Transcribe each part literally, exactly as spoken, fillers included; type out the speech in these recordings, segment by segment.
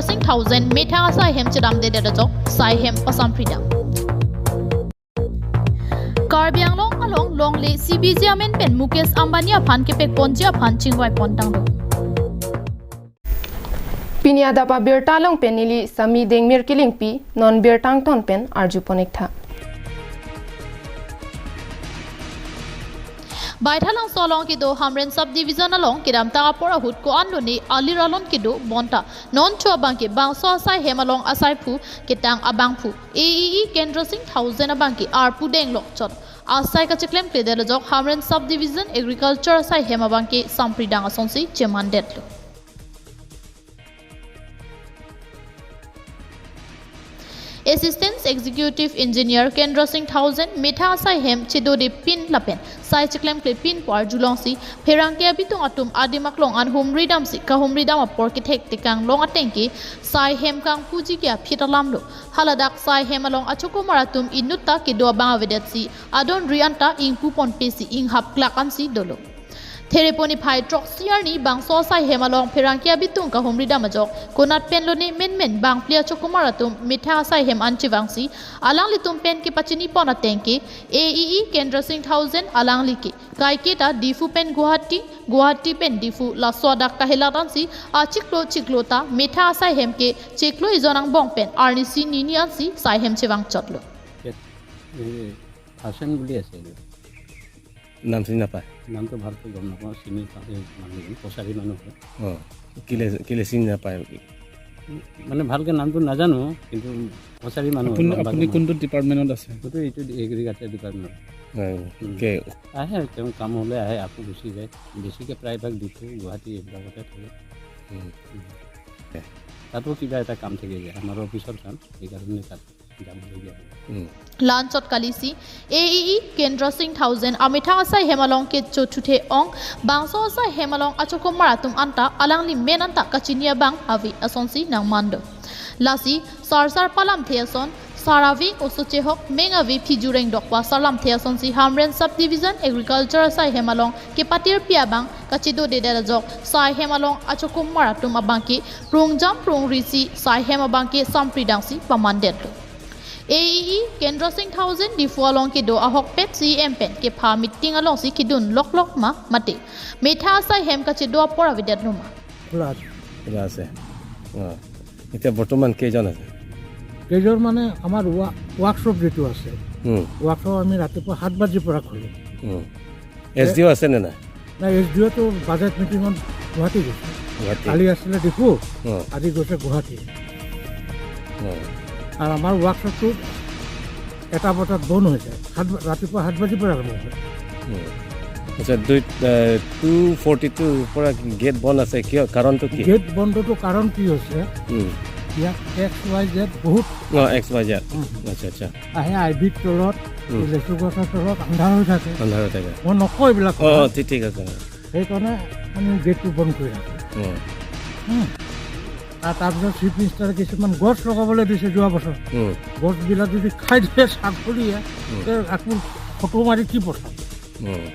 Singh Thaosen methang asai hem chedamdedet ajok sai hem pasampridang. Karbi Anglong along longle C B G amen pen Mukesh Ambani aphan kepekponji aphan chingvaipontanglo. Pini adap abirta along pen neli Sami Dengmir Kilingpi, non birta angton pen arjupon-iktha. Baithalangso along kedo Hamren Sub Division along kedamtang apor ahut ko-an lone alir alon kedo bonta non cho abangke bangso asai hem along asaiphu ketang abangphu A E E Kendra Singh Thaosen abangke arpu denglok chot asai kacheklemkledet ajok Hamren Sub Division Agriculture asai hem abangke sampridang asonsi chemandetlo. Assistant Executive Engineer Kendra Singh Thaosen methang asai hem chedode pin lapen sai cheklemkle pin pu arjulongsi pherangke abitung atum adim aklong an humridamsi kahumridam apor kethek tekang long atengke sai hem kangpuji ke aphi alamlo. Haladak sai hem along achokomar atum inutta kedo abang avedetsi adon ri anta ingpuponpesi inghap klak ansi dolo. Thereponi phai throksi arni bangso asai hem along pherangke abitung kahumridam ajok konat pen lone menmen bangphli achokomar atum methang asai hem an chevangsi alanglitum pen kepachinipon atengke A E E Kendra Singh Thaosen alangli ke kaiketa Diphu pen Guwahati, Guwahati pen Diphu laso adak kahelat ansi achiklo chiklo ta methang asai hem ke chiklo ejon angbong pen arnisi nini ansi sai hem chevang chotlo. ইয়াত, এ, হাছান বুলি আছে। নাম চিনি নাপায়? নামটো ভালকৈ গম নাপাওঁ, চিনি পাওঁ, এই মানুহজন কছাৰী মানুহ হয়। অ, কেলে, কেলে চিনি নাপায়? মানে ভালকৈ নামটো নাজানো, কিন্তু কছাৰী মানুহ হয়, আপুনি, গম পাব আপুনি মানে। কোনটো ডিপাৰ্টমেণ্টত আছে? মইতো এইটো এগ্ৰিকালচাৰ ডিপাৰ্টমেণ্টত। হয়, উম। কে- আহে, তেওঁ কাম হ'লে আহে, আকৌ গুচি যায়। বেছিকৈ প্ৰায়ভাগ ডিফু, গুৱাহাটী এইবিলাকতে থাকে। উম। উম। তাতো কিবা এটা কাম থাকে যে, আমাৰ অফিচৰ কাম, সেইকাৰণে তাত যাবলগীয়া হয়। উম। Lanchot kalisi A E E Kendra Singh Thaosen amethang asai hem along kechothuthe ong bangso asai hem along achokomar atum anta alangli men anta kachini abang ave asonsi nangmando. Lasi sarsar palamthe ason sar ave oso chehok meng ave phijureng dokwa salamthe asonsi Hamren Sub Division Agriculture asai hem along kepatirpi abang kachedodedet ajok sai hem along achokomar atum abangke prungjam prungrisi sai hem abangke sampridangsi pamandetlo. A E E Kendra Singh Thaosen Diphu along kedo ahokpet C M pen kepha meeting alongsi kedun loklok ma mate methang asai hem kachedo apor avedetlo ma. খোলা আছে। খোলা আছে। অ। এতিয়া বৰ্তমান কেইজন আছে? কেইজন মানে আমাৰ ৱা-, ৱৰ্কশ্বপ যিটো আছে, উম। ৱৰ্কশ্বপ আমি ৰাতিপুৱা সাত বাজিৰ পৰা খোলোঁ। উম। এছ ডি অ' আছে নে নাই? নাই, এছ ডি অ'টো বাজেট মিটিঙত গুৱাহাটী গৈছে। গুৱাহাটী। কালি আছিলে ডিফু, অ। আজি গৈছে গুৱাহাটী। অ। আৰু আমাৰ ৱৰ্কশ্বপটো এটা বজাত বন্ধ হৈ যায়। সাত বা-, ৰাতিপুৱা সাত বাজিৰ পৰা আৰম্ভ হয়। উম। আচ্ছা, দুই, এ, টু ফৰ্টি টুৰ পৰা গেট বন্ধ আছে, কিয়? কাৰণটো কি? গেট বন্ধটো কাৰণ কি হৈছে? উম। ইয়াত এক্স ৱাই জেড বহুত অ, এক্স ৱাই জেড। উম। আচ্ছা, আচ্ছা। আহে আই বিৰ তলত, উম। লেচু গছৰ তলত আন্ধাৰ হৈ থাকে। আন্ধাৰ হৈ থাকে। মই নকওঁ এইবিলাক অ, কথা। অ, ঠিক, ঠিক আছে। সেইকাৰণে আমি গেটটো বন্ধ কৰি ৰাখোঁ। উম। উম। আৰু তাৰপিছত চিফ মিনিষ্টাৰে কিছুমান গছ লগাবলৈ দিছে যোৱা বছৰ। উম। গছবিলাক যদি খাই দিয়ে ছাগলীয়ে, উম। তে আকৌ ফটো মাৰি কি পঠাম? উম।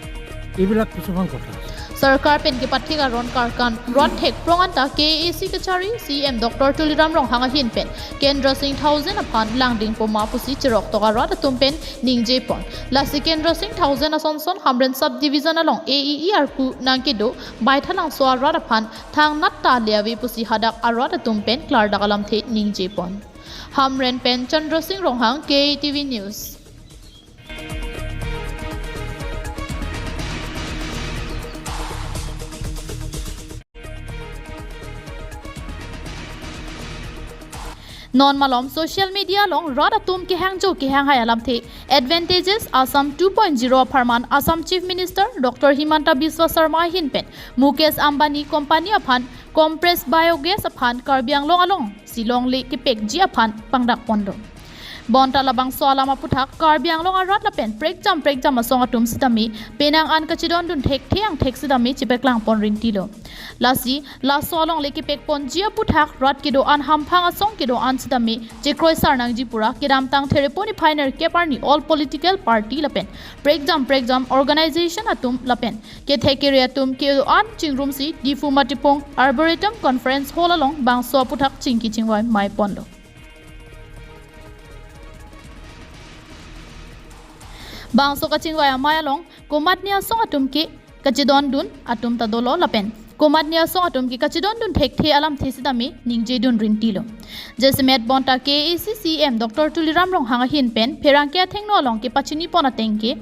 এইবিলাক কিছুমান কথা আছে। Sarkar pen kepathik aron karkan rat thek prong anta K A A C kachari C M Doctor Tuliram Ronghang ahin pen Kendra Singh Thaosen aphan langdingpo ma pusi cheroktok arat atum pen ningjepon. Lasi Kendra Singh Thaosen asonson Hamren Sub Division along A E E arpu nangkedo Baithalangso arat aphan thangnat ta le ave pusi hadak arat atum pen klardak alamthe ningjepon. Hamren pen Chandra Singh Ronghang, K A T V News. Non malom social media along rat atum kehangjo kehanghai alamthe Advantages Assam two point zero apharman Assam Chief Minister Doctor Himanta Biswa Sarma ahin pen Mukesh Ambani company aphan compressed biogas aphan Karbi Anglong alongsi longle kepekji aphan pangdakponlo. Bonta labangso alam aputhak Karbi Anglong arat lapen prekjam prekjam asong atum sitame penang an kachedondun thekthe angthek sitame chepeklang pon rintilo. Lasi laso alongle kepek ponji aputhak rat kedo-an hamphang asong kedo-an sitame chekroisar nangji pura kedamtang Thereponi phainer keparni all political party lapen prekjam prekjam organization atum lapen kethek kere atum kedo-an chingrumsi Diphu Matipung Arboretum Conference Hall along bangso aputhak chingki chingvai mai ponlo. Bangso kachingvai amei along komatne asong atum ke kachedondun atum ta dolo lapen komatne asong atum ke kachedondun thekthe alamthe sitame ningjedun rintilo. Jasemet bonta K A A C C E M Doctor Tuliram Ronghang ahin pen pherangke athengno along kepachini pon ateng ke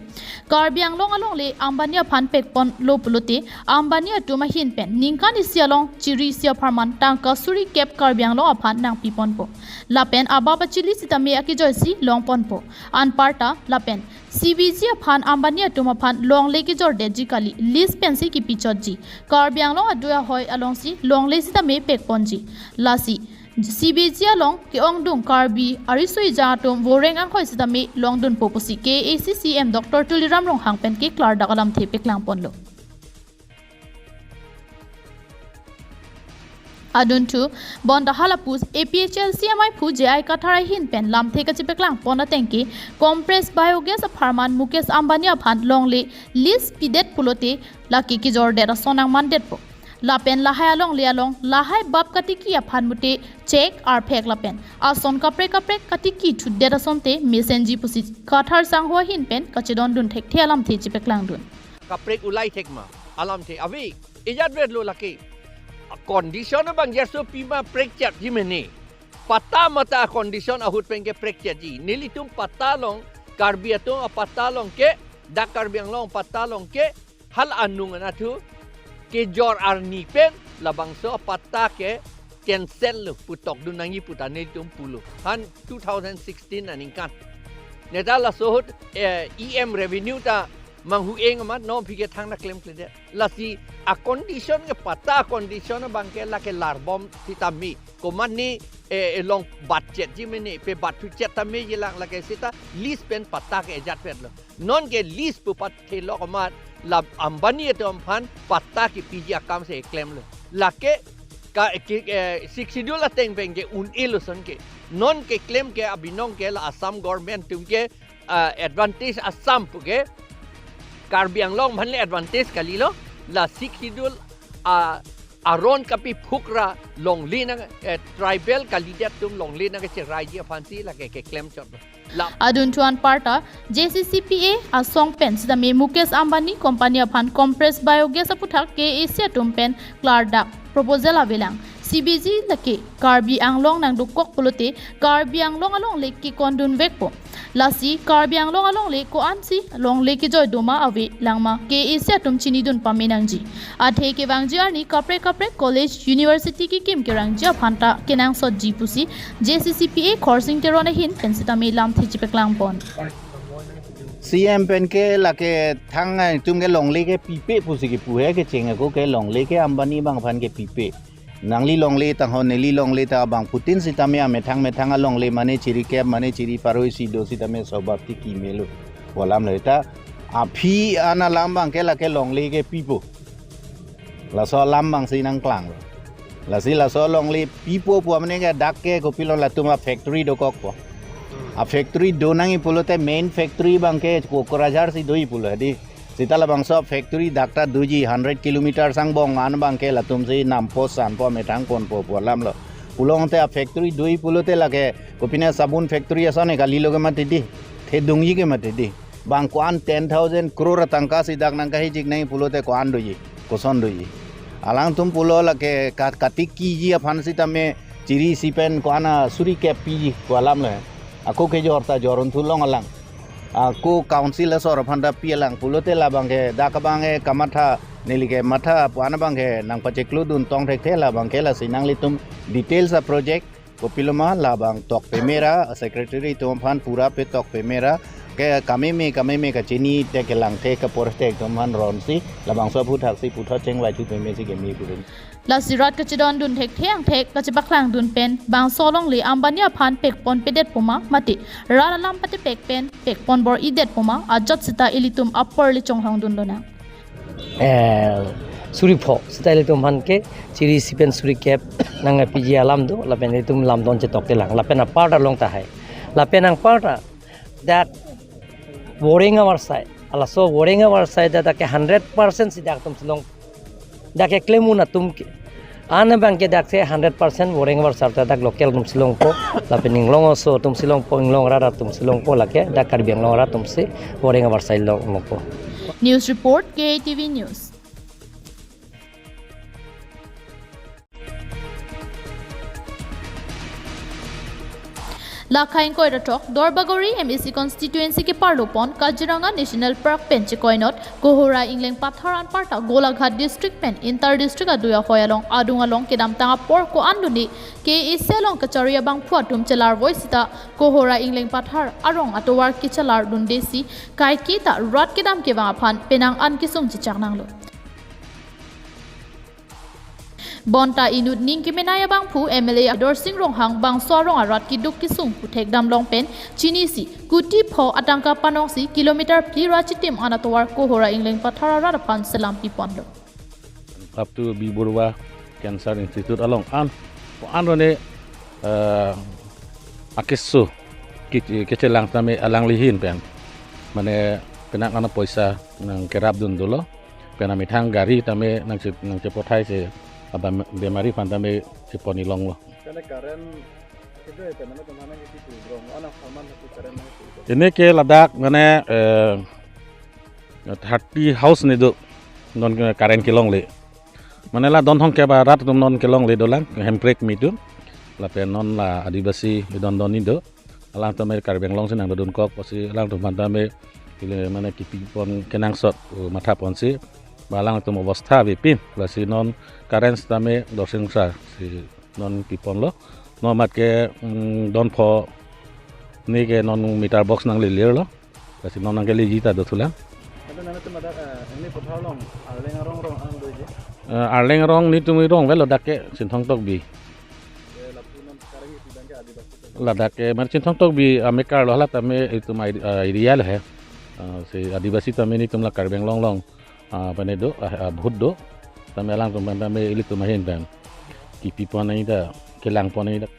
Karbi Anglong alongle Ambani aphan pek ponlo pulote Ambani atum ahin pen ningkan isi along chiri isi apharman tangka suri kep Karbi Anglong aphan nangpi ponpo. Lapen abap achili sitame akejoisi long ponpo. Anparta lapen C B G aphan Ambani atum aphan longle kejordetji kali, lease pensi kipi chotji. Karbi Anglong adui ahoi alongsi longle sitame pek ponji. Lasi C B G along ke-ongdung Karbi ariso-ejang atum voreng anghoi sitame longdunpo pusi K A A C C E M Doctor Tuliram Ronghang pen keklardak alamthe peklang ponlo. Adunthu bonta halapus A P H L C amaiphu J I Kathar ahin pen lamthe kachepeklang pon ateng ke compressed biogas apharman Mukesh Ambani aphan longle lease pidet pulote lake kejordet ason nangmandetpo. Lapen lahai alongle along lahai bap katiki aphan mute chek arphek lapen ason kaprek kaprek katiki thudet asonte mesenji pusi Kathar sangho ahin pen kachedondun thekthe alamthe chepeklangdun. Kaprek ulai thek ma alamthe ave, ejat vet lo lake. A condition abang jerso pima prekchat ji mene. Patta mata condition ahut pen ke prekchat ji. Nelitum patta along, Karbi atum apatta along ke, dak Karbi Anglong patta along ke, hal anung anathu kejor arni pen labangso apatta ke cancel lo pu tokdun nangji puta nelitum pulo. Han two thousand sixteen aningkan. Neta laso ahut, eh, E M revenue ta manghu eng amat non aphi ke thangta klemkledet. Lasi a condition ke patta condition abang ke lake larbom sitame. Komatne, eh, elong batchet ji mene, pe batthuchet tame jilang lake seta lease pen patta ke ejat vet lo. Non ke lease pu patthe lok amat la Ambani atum aphan patta kepiji akam si klemlo. Lake ka, ke, eh, Sixth Schedule ateng pen ke un-e lo ason ke. Non keklem ke abinong ke la Assam government atum ke, ah, advantage Assam pu ke Karbi Anglong aphan le advantage kalilo, la Sixth Schedule, ah, aron kapiphuk ra longle nang, eh, tribal kalidet atum longle nangkacheraiji aphansi lake keklem chotlo. La adunthu anparta J C C P A asong pen sitame Mukesh Ambani company aphan compressed biogas aputhak K A A C atum pen klardak proposal avelang. C B G lake Karbi Anglong nangdokok pulote Karbi Anglong alongle kekondun vekpo. Lasi Karbi Anglong alongle ko-ansi longle kejoi doma ave langma K A A C atum chinidun pame nangji. Athe kevangji arni kaprek kaprek college, university kekim kerangji aphanta kenangsotji pusi J C C P A Khorsing Teron ahin pen sitame lamthe chepeklang pon. C M pen ke lake thang itum ke longle ke pipe pusi kepu he, kecheng ako ke longle ke Ambani abang aphan ke pipe. Nangli longle tangho, neli longle ta abangphutin sitame amethang methang alongle mane chiri kep mane chiri pharo isi do sitame sobab ti kimelo. Pu alam lo ta aphi an alam abang ke lake longle ke pipo. Laso alam abangsi nangklanglo. Lasi laso longle pipo pu amene ke dak ke kopilo latum a factory dokokpo. A factory do nangji pulote main factory abang ke Kokrajhar si doji pulo di. Seta labangso factory dak ta doji hundred kilometer angbong an abang ke latumsi nampo sanpo methang ponpo pu alam lo. Pulote a factory doji pulote lake kopine sabun factory ason e kalilo ke mati di. Thedungji ke mati di. Bang ko-an ten thousand crore atangka si dak nangkahijik nangji pulote ko-an doji, koson doji. Alangtum pulo lake ka-, katikiji aphan sitame chiri isi pen ko-an a suri kep piji pu alam lo. Ako kejor ta jorunthu long alang. Ako council asor aphanta pi alang pulote labang ke dak abang ke kamatha neli ke matha pu an abang ke nangpachekludun tong thekthe labang ke lasi nanglitum details a project kopiloma labang tok pemera, secretary atum aphan pura pe tok pemera. Ke kameme, kameme kachini te kelang te kapor te ekdom han ronsi, labangso aphuthak si puthot chengvai thu peme si keme pudun. Lasi rat kachedondun thekthe angthek kachepaklang dun pen bangso alongle Ambani aphan pekpon pedet poma mate rat alam patepek pen pekpon bor-idet poma ajat seta ilitum apor le chonghong dun lonang. Eh, suri pho, seta ilitum aphan ke chiri isi pen suri kep nangpiji alam do, lapen ilitum lamdon chetok telang, lapen apar ta long tahai. Lapen anpar ta dak voreng avarsai, alaso voreng avarsai dak, dak ke hundred percent si dak atum si long, dak keklem un atum ke, an abang ke dak si hundred percent voreng avarsai ta dak local atum si longpo, lapen inglong oso atum si longpo, inglong rat atum si longpo, lake dak Karbi Anglong rat atum si voreng avarsai long longpo. News report, K A T V News. Lakha ingkoi ra throk Duarbagori M A C constituency keparlo pon Kaziranga National Park pen chekoinot Kohora Ingleng Pathar anparta Golaghat district pen inter district adui ahoi along adung along kedamtang apor ko-an dunde K A A C along kachari abangphu atum chelarvoi seta Kohora Ingleng Pathar arong atovar kechelar dunde si kaike ta rat kedam kevang aphan penang an kesung chechak nanglo. Bonta inut ning kemenei abangphu M L A Dorsing Ronghang bangso arong arat keduk kesung puthek damlong pen chinisi kuti pho atangka panongsi kilometer phli ra chitim an atovar Kohora Ingleng Pathar arat aphan selam piponlo. Up to B Borua Cancer Institute along an, ko-an rone, eh, akeso ke, kechelang tame alangli ahin pen, mane penang an apoisa nangkerap dun dolo. Pen amethang gari tame nangche, nangchepothai si abam bemari aphan tame chepon-i longlo. Kane current itu ya, teman-teman itu itu dong, anak saman itu current itu. Ini ke ladak mane, eh, thirty house ni do non current kelongle. Mane la don thong ke ba rat atum non kelongle dolang, hemprek mi tu. Lapen non la Adivasi dondon ni do. Alangtum Karbi Anglong si nangdodunkok pusi alangtum aphan tame ili mane kipipon kenangsot, uh, mathaponsi ba alangtum obostha avepin, lasi non current tame Dorsing sir si non piponlo. Non mat ke, mm, don pho ni ke non meter box nanglelirlo. Lasi non nangkeleji ta dothulang. Ado nangtum dak, eh, ini Pathar along, Arleng arong rong an doji. Eh, Arleng arong netum rong avelo dak ke Chinthong Tokbi. Eh, lapu non current itu bang ke Adivasi. Ladak ke mane Chinthong Tokbi amekar lo, hala tame itum ai-, ah, area lo he. Ah, si Adivasi tame netum la Karbi Anglong along, ah, pane do, ah, ah, bahut do. Tame alangtum aphan tame ilitum ahin pen kipipon nangji ta, kelangpon nangji ta.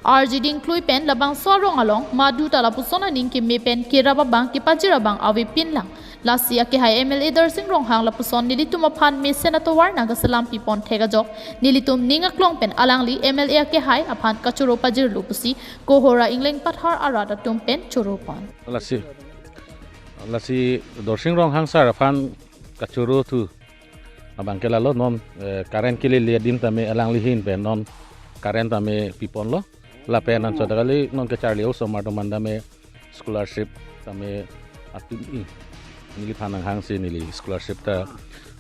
Arjiding klui pen labangso arong along madu ta lapuson aning keme pen kerap abang kepajir abang avepin lang. Lasi akehai M L A Dorsing Ronghang lapuson nelitum aphan mesen atovar nangkeselam pipon thek ajok, nelitum ning aklong pen alangli M L A akehai aphan kachoro pajirlo pusi Kohora Ingleng Pathar arat atum pen choro pon. Lasi, lasi Dorsing Ronghang sir aphan kachoro thu abang ke lalo non, eh, current kelele adim tame alangli ahin pen non current tame piponlo. Lapen anchot kali non kacharli osomar atum aphan tame scholarship tame atum i. Neliphan nanghangsi neli scholarship ta,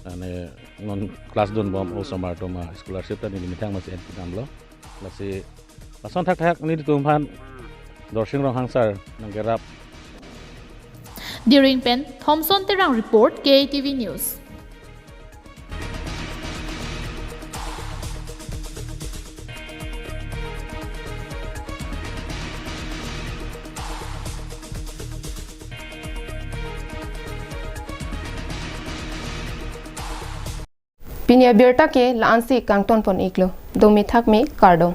ane non class dunbom osomar atum a scholarship ta neli methang masi en pidamlo. Lasi lason thakthak netum aphan Dorsing Ronghang sir nangkerap. Diring pen Thomson Terang report, K A T V News. Pini abirta ke la-ansi kangtonpon iklo. Dome thakme, kardom.